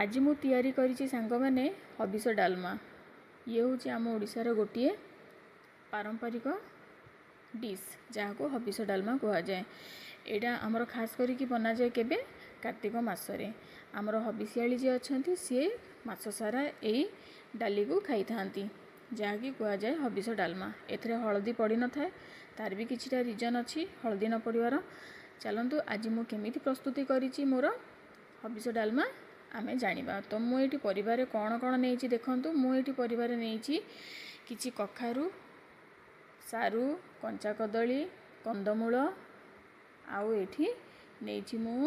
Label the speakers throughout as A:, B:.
A: ଆଜି ମୁଁ ତିଆରି କରିଛି ସାଙ୍ଗମାନେ ହବିଷ ଡାଲମା। ଇଏ ହେଉଛି ଆମ ଓଡ଼ିଶାର ଗୋଟିଏ ପାରମ୍ପରିକ ଡିଶ୍, ଯାହାକୁ ହବିଷ ଡାଲମା କୁହାଯାଏ। ଏଇଟା ଆମର ଖାସ୍ କରିକି ବନାଯାଏ କେବେ? କାର୍ତ୍ତିକ ମାସରେ। ଆମର ହବିଷିଆଳି ଯିଏ ଅଛନ୍ତି ସିଏ ମାସ ସାରା ଏଇ ଡାଲିକୁ ଖାଇଥାନ୍ତି, ଯାହାକି କୁହାଯାଏ ହବିଷ ଡାଲମା। ଏଥିରେ ହଳଦୀ ପଡ଼ିନଥାଏ, ତାର ବି କିଛିଟା ରିଜନ୍ ଅଛି ହଳଦୀ ନ ପଡ଼ିବାର। ଚାଲନ୍ତୁ ଆଜି ମୁଁ କେମିତି ପ୍ରସ୍ତୁତି କରିଛି ମୋର ହବିଷ ଡାଲମା ଆମେ ଜାଣିବା। ତ ମୁଁ ଏଇଠି ପରିବାରେ କ'ଣ କ'ଣ ନେଇଛି ଦେଖନ୍ତୁ। ମୁଁ ଏଇଠି ପରିବାରେ ନେଇଛି କିଛି କଖାରୁ, ସାରୁ, କଞ୍ଚା କଦଳୀ, କନ୍ଦମୂଳ, ଆଉ ଏଇଠି ନେଇଛି ମୁଁ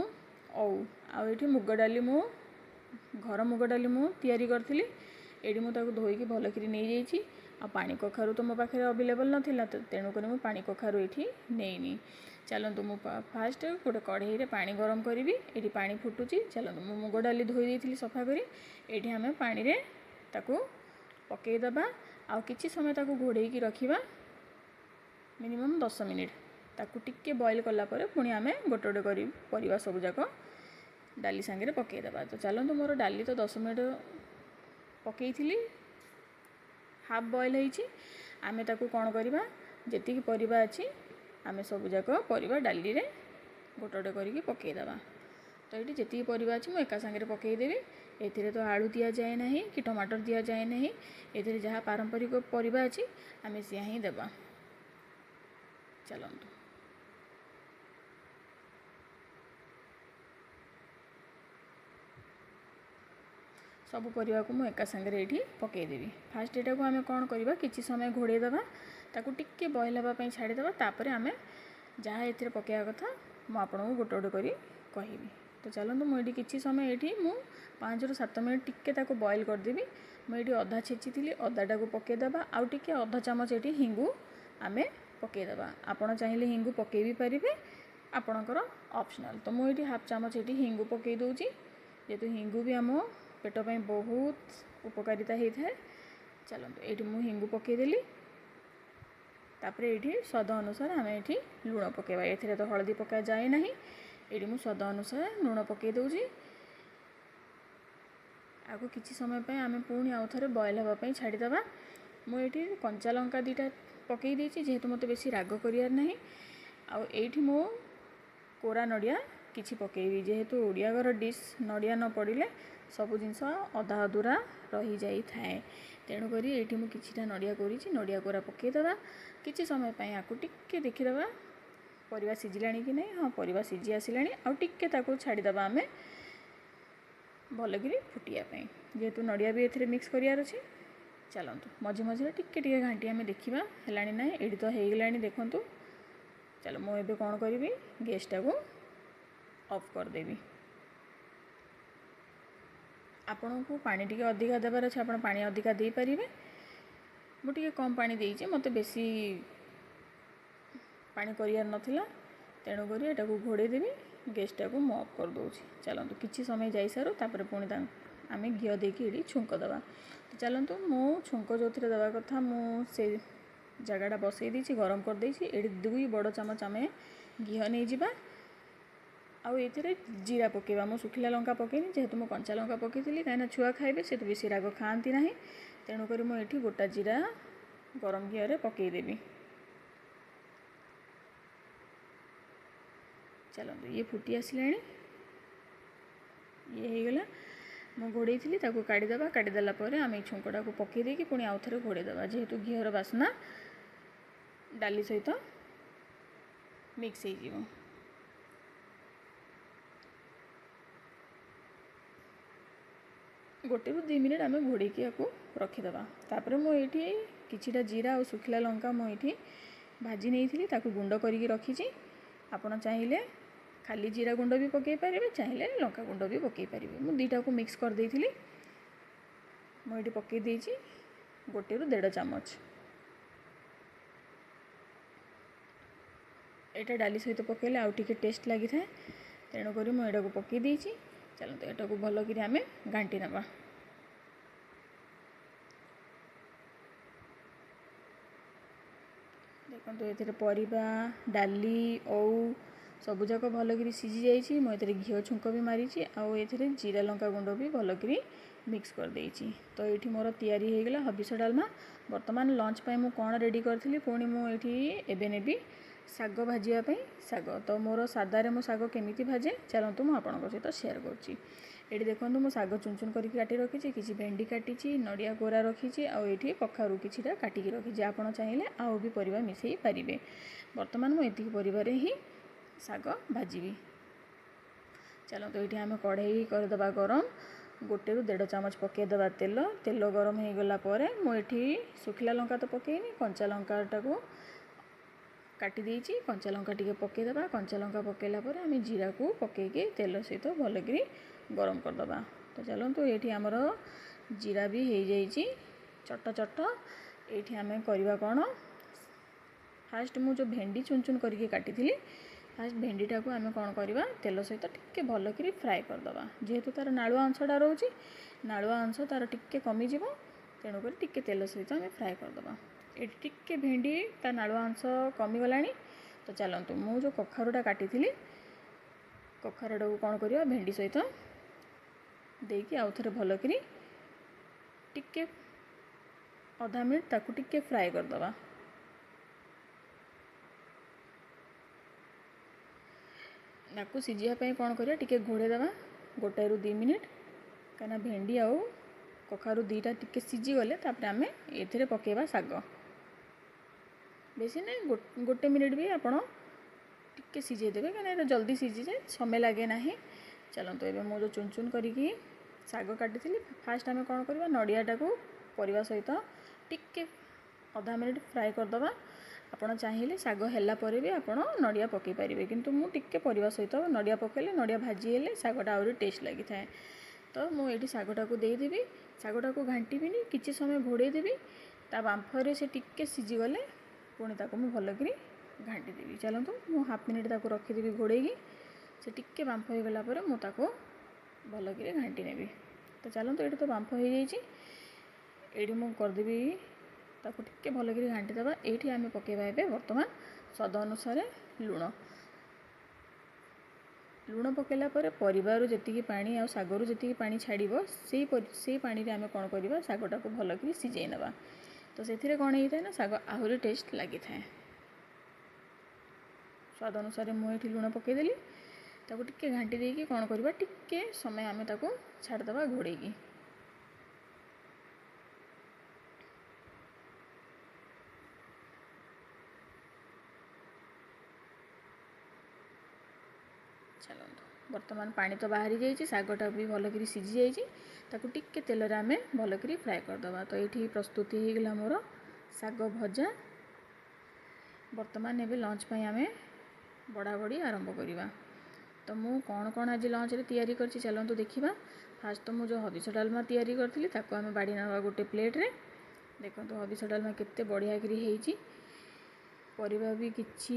A: ଅଉ, ଆଉ ଏଇଠି ମୁଗ ଡାଲି। ମୁଁ ଘର ମୁଗ ଡାଲି ମୁଁ ତିଆରି କରିଥିଲି, ଏଇଠି ମୁଁ ତାକୁ ଧୋଇକି ଭଲକିରି ନେଇଯାଇଛି। ଆଉ ପାଣି କଖାରୁ ତ ମୋ ପାଖରେ ଆଭେଲେବଲ୍ ନଥିଲା, ତ ତେଣୁକରି ମୁଁ ପାଣି କଖାରୁ ଏଇଠି ନେଇନି। ଚାଲନ୍ତୁ ମୁଁ ଫାଷ୍ଟ ଗୋଟେ କଢ଼େଇରେ ପାଣି ଗରମ କରିବି। ଏଇଠି ପାଣି ଫୁଟୁଛି। ଚାଲନ୍ତୁ ମୁଁ ମୁଗ ଡାଲି ଧୋଇ ଦେଇଥିଲି ସଫା କରି, ଏଇଠି ଆମେ ପାଣିରେ ତାକୁ ପକାଇଦେବା ଆଉ କିଛି ସମୟ ତାକୁ ଘୋଡ଼େଇକି ରଖିବା, ମିନିମମ୍ 10 ମିନିଟ୍। ତାକୁ ଟିକେ ବଏଲ୍ କଲା ପରେ ପୁଣି ଆମେ ଗୋଟେ ଗୋଟେ କରି ପରିବା ସବୁଯାକ ଡାଲି ସାଙ୍ଗରେ ପକାଇଦେବା। ତ ଚାଲନ୍ତୁ ମୋର ଡାଲି ତ 10 ମିନିଟ୍ ପକାଇଥିଲି, ହାଫ୍ ବଏଲ୍ ହେଇଛି। ଆମେ ତାକୁ କ'ଣ କରିବା, ଯେତିକି ପରିବା ଅଛି ଆମେ ସବୁଯାକ ପରିବା ଡାଲିରେ ଗୋଟେ ଗୋଟେ କରିକି ପକାଇଦେବା। ତ ଏଇଠି ଯେତିକି ପରିବା ଅଛି ମୁଁ ଏକା ସାଙ୍ଗରେ ପକାଇଦେବି। ଏଥିରେ ତ ଆଳୁ ଦିଆଯାଏ ନାହିଁ କି ଟମାଟର ଦିଆଯାଏ ନାହିଁ, ଏଥିରେ ଯାହା ପାରମ୍ପରିକ ପରିବା ଅଛି ଆମେ ସେୟା ହିଁ ଦେବା। ଚାଲନ୍ତୁ ସବୁ ପରିବାକୁ ମୁଁ ଏକା ସାଙ୍ଗରେ ଏଇଠି ପକାଇଦେବି। ଫାଷ୍ଟ ଏଇଟାକୁ ଆମେ କ'ଣ କରିବା, କିଛି ସମୟ ଘୋଡ଼େଇ ଦେବା, ତାକୁ ଟିକେ ବଏଲ୍ ହେବା ପାଇଁ ଛାଡ଼ିଦେବା। ତାପରେ ଆମେ ଯାହା ଏଥିରେ ପକାଇବା କଥା ମୁଁ ଆପଣଙ୍କୁ ଗୋଟେ ଗୋଟେ କରି କହିବି। ତ ଚାଲନ୍ତୁ ମୁଁ ଏଇଠି କିଛି ସମୟ ଏଇଠି ମୁଁ 5ରୁ 7 ମିନିଟ୍ ଟିକେ ତାକୁ ବଏଲ୍ କରିଦେବି। ମୁଁ ଏଇଠି ଅଦା ଛେଚିଥିଲି, ଅଦାଟାକୁ ପକାଇଦେବା, ଆଉ ଟିକେ ଅଧ ଚାମଚ ଏଇଠି ହିଙ୍ଗୁ ଆମେ ପକାଇଦେବା। ଆପଣ ଚାହିଁଲେ ହିଙ୍ଗୁ ପକାଇ ବି ପାରିବେ, ଆପଣଙ୍କର ଅପସନାଲ୍। ତ ମୁଁ ଏଇଠି ହାଫ୍ ଚାମଚ ଏଇଠି ହିଙ୍ଗୁ ପକାଇ ଦେଉଛି, ଯେହେତୁ ହିଙ୍ଗୁ ବି ଆମ ପେଟ ପାଇଁ ବହୁତ ଉପକାରିତା ହେଇଥାଏ। ଚାଲନ୍ତୁ ଏଇଠି ମୁଁ ହିଙ୍ଗୁ ପକାଇଦେଲି। ତାପରେ ଏଇଠି ସ୍ୱାଦ ଅନୁସାରେ ଆମେ ଏଇଠି ଲୁଣ ପକାଇବା। ଏଥିରେ ତ ହଳଦୀ ପକାଯାଏ ନାହିଁ, ଏଇଠି ମୁଁ ସ୍ୱାଦ ଅନୁସାରେ ଲୁଣ ପକାଇ ଦେଉଛି। ଆକୁ କିଛି ସମୟ ପାଇଁ ଆମେ ପୁଣି ଆଉ ଥରେ ବଏଲ୍ ହେବା ପାଇଁ ଛାଡ଼ିଦେବା। ମୁଁ ଏଇଠି କଞ୍ଚା ଲଙ୍କା 2ଟା ପକାଇ ଦେଇଛି, ଯେହେତୁ ମୋତେ ବେଶୀ ରାଗ କରିବାର ନାହିଁ। ଆଉ ଏଇଠି ମୁଁ କୋରା ନଡ଼ିଆ କିଛି ପକାଇବି, ଯେହେତୁ ଓଡ଼ିଆ ଘର ଡିଶ୍ ନଡ଼ିଆ ନ ପଡ଼ିଲେ ସବୁ ଜିନିଷ ଅଧା ଅଧୁରା ରହିଯାଇଥାଏ। ତେଣୁକରି ଏଇଠି ମୁଁ କିଛିଟା ନଡ଼ିଆ କୋରିଛି, ନଡ଼ିଆ କୋରା ପକାଇଦେବା। କିଛି ସମୟ ପାଇଁ ଆକୁ ଟିକେ ଦେଖିଦେବା ପରିବା ସିଝିଲାଣି କି ନାହିଁ। ହଁ, ପରିବା ସିଝି ଆସିଲାଣି। ଆଉ ଟିକେ ତାକୁ ଛାଡ଼ିଦେବା ଆମେ ଭଲକିରି ଫୁଟିବା ପାଇଁ, ଯେହେତୁ ନଡ଼ିଆ ବି ଏଥିରେ ମିକ୍ସ କରିବାର ଅଛି। ଚାଲନ୍ତୁ ମଝି ମଝିରେ ଟିକେ ଟିକେ ଘାଣ୍ଟି ଆମେ ଦେଖିବା ହେଲାଣି ନାହିଁ। ଏଇଠି ତ ହେଇଗଲାଣି ଦେଖନ୍ତୁ। ଚାଲ ମୁଁ ଏବେ କ'ଣ କରିବି, ଗ୍ୟାସ୍ଟାକୁ ଅଫ୍ କରିଦେବି। ଆପଣଙ୍କୁ ପାଣି ଟିକେ ଅଧିକା ଦେବାର ଅଛି, ଆପଣ ପାଣି ଅଧିକା ଦେଇପାରିବେ। ମୁଁ ଟିକେ କମ୍ ପାଣି ଦେଇଛି, ମୋତେ ବେଶୀ ପାଣି କରିବାର ନଥିଲା, ତେଣୁକରି ଏଟାକୁ ଘୋଡ଼େଇ ଦେବି। ଗ୍ୟାସ୍ଟାକୁ ମୁଁ ଅଫ୍ କରିଦେଉଛି। ଚାଲନ୍ତୁ କିଛି ସମୟ ଯାଇସାରୁ ତାପରେ ପୁଣି ଆମେ ଘିଅ ଦେଇକି ଏଠି ଛୁଙ୍କ ଦେବା। ତ ଚାଲନ୍ତୁ ମୁଁ ଛୁଙ୍କ ଯେଉଁଥିରେ ଦେବା କଥା ମୁଁ ସେ ଜାଗାଟା ବସେଇ ଦେଇଛି, ଗରମ କରିଦେଇଛି। ଏଠି 2 ବଡ଼ ଚାମଚ ଆମେ ଘିଅ ନେଇଯିବା, ଆଉ ଏଥିରେ ଜିରା ପକାଇବା। ମୁଁ ଶୁଖିଲା ଲଙ୍କା ପକାଇନି, ଯେହେତୁ ମୁଁ କଞ୍ଚା ଲଙ୍କା ପକାଇଥିଲି, କାହିଁକିନା ଛୁଆ ଖାଇବେ, ସେ ତ ବେଶୀ ରାଗ ଖାଆନ୍ତି ନାହିଁ। ତେଣୁକରି ମୁଁ ଏଠି ଗୋଟା ଜିରା ଗରମ ଘିଅରେ ପକାଇଦେବି। ଚାଲନ୍ତୁ ଇଏ ଫୁଟି ଆସିଲାଣି, ଇଏ ହେଇଗଲା। ମୁଁ ଘୋଡ଼େଇଥିଲି, ତାକୁ କାଢ଼ିଦେବା। କାଢ଼ିଦେଲା ପରେ ଆମେ ଏଇ ଛୁଙ୍କଟାକୁ ପକାଇ ଦେଇକି ପୁଣି ଆଉ ଥରେ ଘୋଡ଼େଇଦେବା, ଯେହେତୁ ଘିଅର ବାସ୍ନା ଡାଲି ସହିତ ମିକ୍ସ ହେଇଯିବ। 1ରୁ 2 ମିନିଟ୍ ଆମେ ଘୋଡ଼େଇକି ୟାକୁ ରଖିଦେବା। ତାପରେ ମୁଁ ଏଇଠି କିଛିଟା ଜିରା ଆଉ ଶୁଖିଲା ଲଙ୍କା ମୁଁ ଏଇଠି ଭାଜି ନେଇଥିଲି, ତାକୁ ଗୁଣ୍ଡ କରିକି ରଖିଛି। ଆପଣ ଚାହିଁଲେ ଖାଲି ଜିରା ଗୁଣ୍ଡ ବି ପକାଇ ପାରିବେ, ଚାହିଁଲେ ଲଙ୍କା ଗୁଣ୍ଡ ବି ପକାଇ ପାରିବେ। ମୁଁ 2ଟାକୁ ମିକ୍ସ କରିଦେଇଥିଲି। ମୁଁ ଏଇଠି ପକାଇ ଦେଇଛି 1ରୁ 1.5 ଚାମଚ। ଏଇଟା ଡାଲି ସହିତ ପକାଇଲେ ଆଉ ଟିକେ ଟେଷ୍ଟ ଲାଗିଥାଏ, ତେଣୁକରି ମୁଁ ଏଇଟାକୁ ପକାଇ ଦେଇଛି। ଚାଲନ୍ତୁ ଏଟାକୁ ଭଲକିରି ଆମେ ଘାଣ୍ଟି ନେବା। ଦେଖନ୍ତୁ ଏଥିରେ ପରିବା, ଡାଲି, ଓଉ ସବୁଯାକ ଭଲକିରି ସିଝି ଯାଇଛି। ମୁଁ ଏଥିରେ ଘିଅ ଛୁଙ୍କ ବି ମାରିଛି ଆଉ ଏଥିରେ ଜିରା ଲଙ୍କା ଗୁଣ୍ଡ ବି ଭଲକିରି ମିକ୍ସ କରିଦେଇଛି। ତ ଏଇଠି ମୋର ତିଆରି ହେଇଗଲା ହବିଷ ଡାଲମା। ବର୍ତ୍ତମାନ ଲଞ୍ଚ ପାଇଁ ମୁଁ କ'ଣ ରେଡ଼ି କରିଥିଲି, ପୁଣି ମୁଁ ଏଇଠି ଏବେ ନେବି ଶାଗ ଭାଜିବା ପାଇଁ ଶାଗ। ତ ମୋର ସାଦାରେ ମୁଁ ଶାଗ କେମିତି ଭାଜେ ଚାଲନ୍ତୁ ମୁଁ ଆପଣଙ୍କ ସହିତ ସେୟାର କରୁଛି। ଏଇଠି ଦେଖନ୍ତୁ, ମୁଁ ଶାଗ ଚୁନ ଚୁନ କରିକି କାଟି ରଖିଛି, କିଛି ଭେଣ୍ଡି କାଟିଛି, ନଡ଼ିଆ କୋରା ରଖିଛି ଆଉ ଏଇଠି କଖାରୁ କିଛିଟା କାଟିକି ରଖିଛି। ଆପଣ ଚାହିଁଲେ ଆଉ ବି ପରିବା ମିଶାଇ ପାରିବେ। ବର୍ତ୍ତମାନ ମୁଁ ଏତିକି ପରିବାରେ ହିଁ ଶାଗ ଭାଜିବି। ଚାଲନ୍ତୁ, ଏଇଠି ଆମେ କଢ଼େଇ କରିଦେବା ଗରମ। 1ରୁ 1.5 ଚାମଚ ପକାଇଦେବା ତେଲ। ତେଲ ଗରମ ହେଇଗଲା ପରେ ମୁଁ ଏଠି ଶୁଖିଲା ଲଙ୍କା ତ ପକାଇନି, କଞ୍ଚା ଲଙ୍କାଟାକୁ କାଟି ଦେଇଛି, କଞ୍ଚା ଲଙ୍କା ଟିକେ ପକାଇଦେବା। କଞ୍ଚା ଲଙ୍କା ପକାଇଲା ପରେ ଆମେ ଜିରାକୁ ପକାଇକି ତେଲ ସହିତ ଭଲକିରି ଗରମ କରିଦେବା। ତ ଚାଲନ୍ତୁ, ଏଇଠି ଆମର ଜିରା ବି ହେଇଯାଇଛି ଚଟ ଚଟ। ଏଇଠି ଆମେ କରିବା କ'ଣ? ଫାଷ୍ଟ ମୁଁ ଯେଉଁ ଭେଣ୍ଡି ଚୁନ ଚୁନ କରିକି କାଟିଥିଲି, ଫାଷ୍ଟ ଭେଣ୍ଡିଟାକୁ ଆମେ କ'ଣ କରିବା, ତେଲ ସହିତ ଟିକେ ଭଲକିରି ଫ୍ରାଏ କରିଦେବା। ଯେହେତୁ ତା'ର ନାଳୁଆ ଅଂଶଟା ରହୁଛି, ନାଳୁଆ ଅଂଶ ତା'ର ଟିକେ କମିଯିବ, ତେଣୁକରି ଟିକେ ତେଲ ସହିତ ଆମେ ଫ୍ରାଏ କରିଦେବା। ଏଠି ଟିକେ ଭେଣ୍ଡି ତା ନାଳୁଆ ଅଂଶ କମିଗଲାଣି। ତ ଚାଲନ୍ତୁ, ମୁଁ ଯେଉଁ କଖାରୁଟା କାଟିଥିଲି, କଖାରୁଟାକୁ କ'ଣ କରିବା, ଭେଣ୍ଡି ସହିତ ଦେଇକି ଆଉ ଥରେ ଭଲକିରି ଟିକେ ଅଧା ମିନିଟ୍ ତାକୁ ଟିକେ ଫ୍ରାଏ କରିଦେବା। ତାକୁ ସିଝିବା ପାଇଁ କ'ଣ କରିବା, ଟିକେ ଘୋଡ଼େଇ ଦେବା 1ରୁ 2 ମିନିଟ୍, କାହିଁକିନା ଭେଣ୍ଡି ଆଉ କଖାରୁ 2ଟା ଟିକେ ସିଝିଗଲେ ତାପରେ ଆମେ ଏଥିରେ ପକାଇବା ଶାଗ। ବେଶୀ ନାହିଁ, 1 ମିନିଟ୍ ବି ଆପଣ ଟିକେ ସିଝେଇ ଦେବେ, କାହିଁକିନା ଏଇଟା ଜଲ୍ଦି ସିଝିଯାଏ, ସମୟ ଲାଗେ ନାହିଁ। ଚାଲନ୍ତୁ, ଏବେ ମୁଁ ଯେଉଁ ଚୁନ ଚୁନ କରିକି ଶାଗ କାଟିଥିଲି, ଫାଷ୍ଟ ଆମେ କ'ଣ କରିବା, ନଡ଼ିଆଟାକୁ ପରିବା ସହିତ ଟିକେ ଅଧା ମିନିଟ୍ ଫ୍ରାଏ କରିଦେବା। ଆପଣ ଚାହିଁଲେ ଶାଗ ହେଲା ପରେ ବି ଆପଣ ନଡ଼ିଆ ପକାଇ ପାରିବେ, କିନ୍ତୁ ମୁଁ ଟିକେ ପରିବା ସହିତ ନଡ଼ିଆ ପକାଇଲେ, ନଡ଼ିଆ ଭାଜି ହେଲେ ଶାଗଟା ଆହୁରି ଟେଷ୍ଟ ଲାଗିଥାଏ। ତ ମୁଁ ଏଇଠି ଶାଗଟାକୁ ଦେଇଦେବି। ଶାଗଟାକୁ ଘାଣ୍ଟିବିନି, କିଛି ସମୟ ଘୋଡ଼େଇ ଦେବି। ତା ବାମ୍ଫରେ ସେ ଟିକେ ସିଝିଗଲେ ପୁଣି ତାକୁ ମୁଁ ଭଲକିରି ଘାଣ୍ଟି ଦେବି। ଚାଲନ୍ତୁ, ମୁଁ ହାଫ୍ ମିନିଟ୍ ତାକୁ ରଖିଦେବି ଘୋଡ଼େଇକି। ସେ ଟିକେ ବାମ୍ଫ ହେଇଗଲା ପରେ ମୁଁ ତାକୁ ଭଲକିରି ଘାଣ୍ଟି ନେବି। ତ ଚାଲନ୍ତୁ, ଏଇଠି ତ ବାମ୍ଫ ହେଇଯାଇଛି। ଏଇଠି ମୁଁ କରିଦେବି, ତାକୁ ଟିକେ ଭଲକିରି ଘାଣ୍ଟି ଦେବା। ଏଇଠି ଆମେ ପକାଇବା ଏବେ ବର୍ତ୍ତମାନ ସ୍ୱାଦ ଅନୁସାରେ ଲୁଣ। ଲୁଣ ପକାଇଲା ପରେ ପରିବାରୁ ଯେତିକି ପାଣି ଆଉ ଶାଗରୁ ଯେତିକି ପାଣି ଛାଡ଼ିବ, ସେଇ ପାଣିରେ ଆମେ କ'ଣ କରିବା, ଶାଗଟାକୁ ଭଲକିରି ସିଝେଇ ନେବା। ତ ସେଥିରେ କ'ଣ ହେଇଥାଏ ନା, ଶାଗ ଆହୁରି ଟେଷ୍ଟ ଲାଗିଥାଏ। ସ୍ୱାଦ ଅନୁସାରେ ମୁଁ ଏଇଠି ଲୁଣ ପକାଇଦେଲି। ତାକୁ ଟିକେ ଘାଣ୍ଟି ଦେଇକି କ'ଣ କରିବା, ଟିକେ ସମୟ ଆମେ ତାକୁ ଛାଡ଼ିଦେବା ଘୋଡ଼େଇକି। ଚାଲନ୍ତୁ, ବର୍ତ୍ତମାନ ପାଣି ତ ବାହାରି ଯାଇଛି, ଶାଗଟା ବି ଭଲକିରି ସିଝି ଯାଇଛି। ତାକୁ ଟିକେ ତେଲରେ ଆମେ ଭଲକିରି ଫ୍ରାଏ କରିଦେବା। ତ ଏଇଠି ପ୍ରସ୍ତୁତି ହେଇଗଲା ମୋର ଶାଗ ଭଜା। ବର୍ତ୍ତମାନ ଏବେ ଲଞ୍ଚ ପାଇଁ ଆମେ ବଢ଼ାବଢ଼ି ଆରମ୍ଭ କରିବା। ତ ମୁଁ କ'ଣ କ'ଣ ଆଜି ଲଞ୍ଚରେ ତିଆରି କରିଛି ଚାଲନ୍ତୁ ଦେଖିବା। ଫାଷ୍ଟ ତ ମୁଁ ଯେଉଁ ହବିଷ ଡାଲମା ତିଆରି କରିଥିଲି, ତାକୁ ଆମେ ବାଢ଼ି ନେବା ଗୋଟେ ପ୍ଲେଟ୍ରେ। ଦେଖନ୍ତୁ, ହବିଷ ଡାଲମା କେତେ ବଢ଼ିଆକିରି ହେଇଛି। ପରିବା ବି କିଛି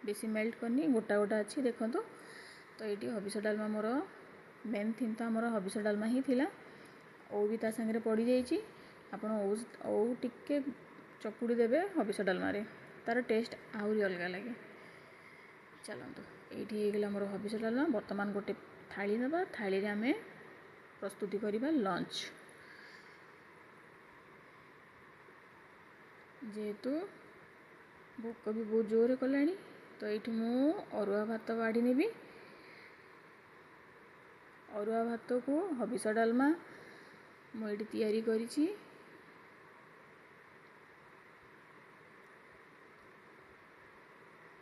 A: ବେଶୀ ମେଲ୍ଟ କରିନି, ଗୋଟା ଗୋଟା ଅଛି ଦେଖନ୍ତୁ। ତ ଏଇଠି ହବିଷ ଡାଲମା, ମୋର ମେନ୍ ଥିମ୍ ତ ଆମର ହବିଷ ଡାଲମା ହିଁ ଥିଲା। ଓଉ ବି ତା ସାଙ୍ଗରେ ପଡ଼ିଯାଇଛି। ଆପଣ ଓଉ ଟିକେ ଚକୁଡ଼ି ଦେବେ ହବିଷ ଡାଲମାରେ, ତା'ର ଟେଷ୍ଟ ଆହୁରି ଅଲଗା ଲାଗେ। ଚାଲନ୍ତୁ, ଏଇଠି ହେଇଗଲା ମୋର ହବିଷ ଡାଲମା। ବର୍ତ୍ତମାନ ଗୋଟେ ଥାଳି ନେବା, ଥାଳିରେ ଆମେ ପ୍ରସ୍ତୁତି କରିବା ଲଞ୍ଚ। ଯେହେତୁ ଭୋକ ବି ବହୁତ ଜୋରରେ କଲାଣି, ତ ଏଇଠି ମୁଁ ଅରୁଆ ଭାତ ବାଢ଼ି ନେବି। ଅରୁଆ ଭାତକୁ ହବିଷ ଡାଲମା ମୁଁ ଏଇଠି ତିଆରି କରିଛି।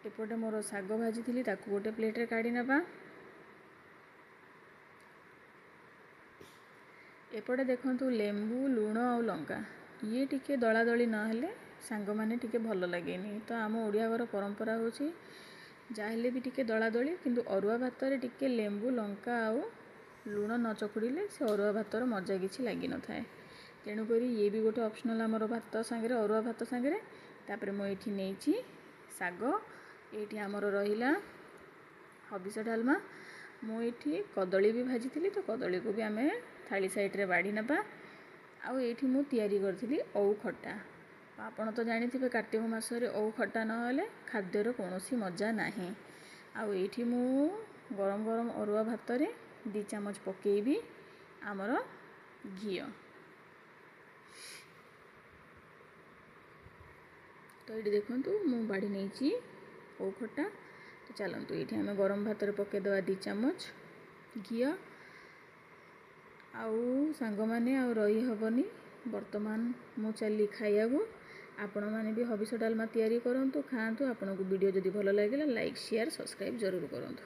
A: ଏପଟେ ମୋର ଶାଗ ଭାଜିଥିଲି, ତାକୁ ଗୋଟେ ପ୍ଲେଟ୍ରେ କାଢ଼ି ନେବା। ଏପଟେ ଦେଖନ୍ତୁ, ଲେମ୍ବୁ, ଲୁଣ ଆଉ ଲଙ୍କା ଇଏ ଟିକେ ଦଳାଦଳି ନହେଲେ ସାଙ୍ଗମାନେ ଟିକେ ଭଲ ଲାଗେନି। ତ ଆମ ଓଡ଼ିଆ ଘର ପରମ୍ପରା ହେଉଛି ଯାହା ହେଲେ ବି ଟିକେ ଦଳାଦଳି, କିନ୍ତୁ ଅରୁଆ ଭାତରେ ଟିକେ ଲେମ୍ବୁ, ଲଙ୍କା ଆଉ ଲୁଣ ନ ଚକୁଡ଼ିଲେ ସେ ଅରୁଆ ଭାତର ମଜା କିଛି ଲାଗିନଥାଏ। ତେଣୁକରି ଇଏ ବି ଗୋଟେ ଅପସନାଲ୍ ଆମର ଭାତ ସାଙ୍ଗରେ, ଅରୁଆ ଭାତ ସାଙ୍ଗରେ। ତାପରେ ମୁଁ ଏଇଠି ନେଇଛି ଶାଗ, ଏଇଠି ଆମର ରହିଲା ହବିଷ ଡାଲମା। ମୁଁ ଏଇଠି କଦଳୀ ବି ଭାଜିଥିଲି, ତ କଦଳୀକୁ ବି ଆମେ ଥାଳି ସାଇଡ଼୍ରେ ବାଢ଼ି ନେବା। ଆଉ ଏଇଠି ମୁଁ ତିଆରି କରିଥିଲି ଓଉ ଖଟା। ଆପଣ ତ ଜାଣିଥିବେ, କାର୍ତ୍ତିକ ମାସରେ ଓଉ ଖଟା ନହେଲେ ଖାଦ୍ୟର କୌଣସି ମଜା ନାହିଁ। ଆଉ ଏଇଠି ମୁଁ ଗରମ ଗରମ ଅରୁଆ ଭାତରେ 2 ଚାମଚ ପକାଇବି ଆମର ଘିଅ। ତ ଏଇଠି ଦେଖନ୍ତୁ, ମୁଁ ବାଢ଼ି ନେଇଛି ଓଉ ଖଟା। ତ ଚାଲନ୍ତୁ, ଏଇଠି ଆମେ ଗରମ ଭାତରେ ପକାଇଦେବା 2 ଚାମଚ ଘିଅ। ଆଉ ସାଙ୍ଗମାନେ, ଆଉ ରହି ହେବନି, ବର୍ତ୍ତମାନ ମୁଁ ଚାଲିଲି ଖାଇବାକୁ। ଆପଣମାନେ ବି ହବିଷ ଡାଲମା ତିଆରି କରନ୍ତୁ, ଖାଆନ୍ତୁ। ଆପଣଙ୍କୁ ଭିଡ଼ିଓ ଯଦି ଭଲ ଲାଗିଲା, ଲାଇକ୍, ସେୟାର, ସବସ୍କ୍ରାଇବ୍ ଜରୁର କରନ୍ତୁ।